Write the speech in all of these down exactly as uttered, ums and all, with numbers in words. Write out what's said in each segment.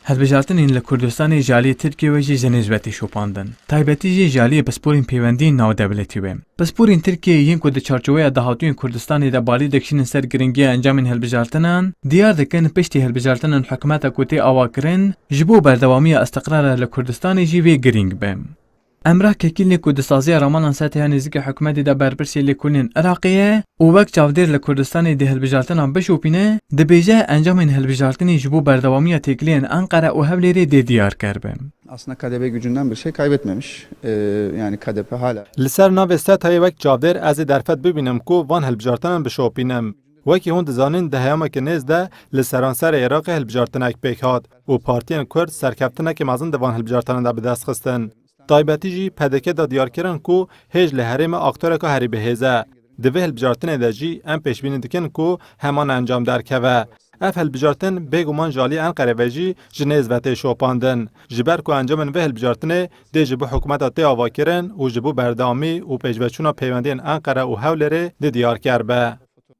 Hilbijartinên li Kurdistanê ji aliyê Tirkiyê ve jî ji nêz ve tê şopandin. Taybetî jî ji aliyê pisporên pêwendiyên navdewletî ve. Pisporên Tirkiyeyê yên ku di çarçoveya dahatûyên Kurdistanê de balî dikişînin ser giringiya encamên hilbijartinan, diyar dikin piştî hilbijartinên hikûmeta ku tê avakirin, ji bo berdewamiya îstiqrara li Kurdistanê jî vê girîng be. Emrah Kekîlî ku di saziya Ramanan S T ya nêzîkî hikûmetê de berpirsê lêkolînên Iraqê ye û wek çavdêr li Kurdistanê di hilbijartinan bişopîne, dibêje encamên hilbijartinê ji bo berdewamiya têkiliyên Enqere û Hewlêrê dê diyarker bin. Aslında K D P gücünden bir şey kaybetmemiş. Ee, yani K D P hala Li ser navê S T Y'ê wek çavdêr ez ê derfet bibînim ku van hilbijartinan bişopînim. Wekî hûn dizanîn di heyameke nêz de li seranserê Iraqê hilbijartinek pêk hat û partiyên Kurd serkeftinekê mezin di van hilbijartinan de bi dest xistin. Taybetî jî P D K da diyar kirin ku hêj li herêmê aktoreka herî bihêz e. Di vê hilbijartinê de jî em pêşbînî dikin ku heman encam derkeve. Ev hilbijartin bêguman ji alî Enqerê ve jî ji nêz ve tê şopandin. Ji ber ku encamên vê hilbijartinê dê ji bo hikûmeta tê avakirin û ji bo berdewamî û pêşveçûna peywendiyên Enqere û Hewlêrê dê diyarker be.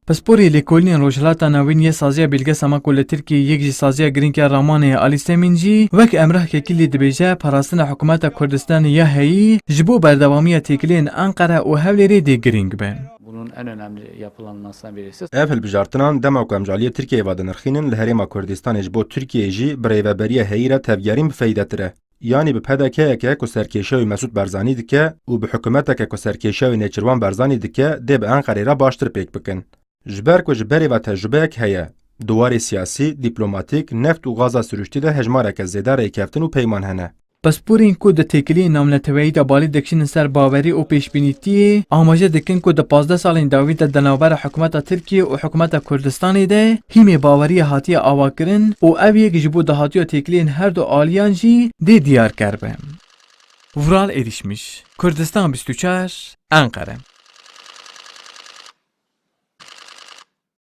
Pisporê lêkolînên Rojhilata Navîn yê saziya Bîlge Samako li Tirkiyê, yek ji saziya girîng ya Ramanê ye Alî Semîn jî wek Emrah Kekîlî dibêje, parastina hikûmeta Kurdistanê ya heyî ji bo berdewamiya têkiliyên Enqere û Hewlêrê dê girîng be. Bunun en önemli yapılanmasından birisi. Ev hilbijartinan dema ku em ji aliyê Tirkiyeyê ve dinirxînin, li Herêma Kurdistanê ji bo Tirkiyeyê jî bi rêveberiya heyî re tevgerîn bi feydetir e. Yanî bi P D K'yeke ku serkêşiya wî Mesûd Barzanî dike û bi hikûmeteke ku serkêşiya wî Nêçirvan Barzanî dike, dê bi Enqerê re baştir pêk bikin. Ji ber ku ji berê ve tecrubeyek heye, di warê siyasî, dîplomatîk, neft û gaza sirûştî de hejmareke zêde rêkeftin û peyman hene. Pisporên ku di têkiliyên navneteweyî de balî dikişînin ser bawerî û pêşbînîtiyê, amaje dikin ku di pazdeh salên dawî de di navbera hikûmeta Tirkiyê û hikûmeta Kurdistanê de hîmê baweriya hatiye avakirin û ev yek ji bo dahatiya têkiliyên her du aliyan jî dê diyarker be. Vural Erişmiş, Kurdistan bîst û çar, Enqere.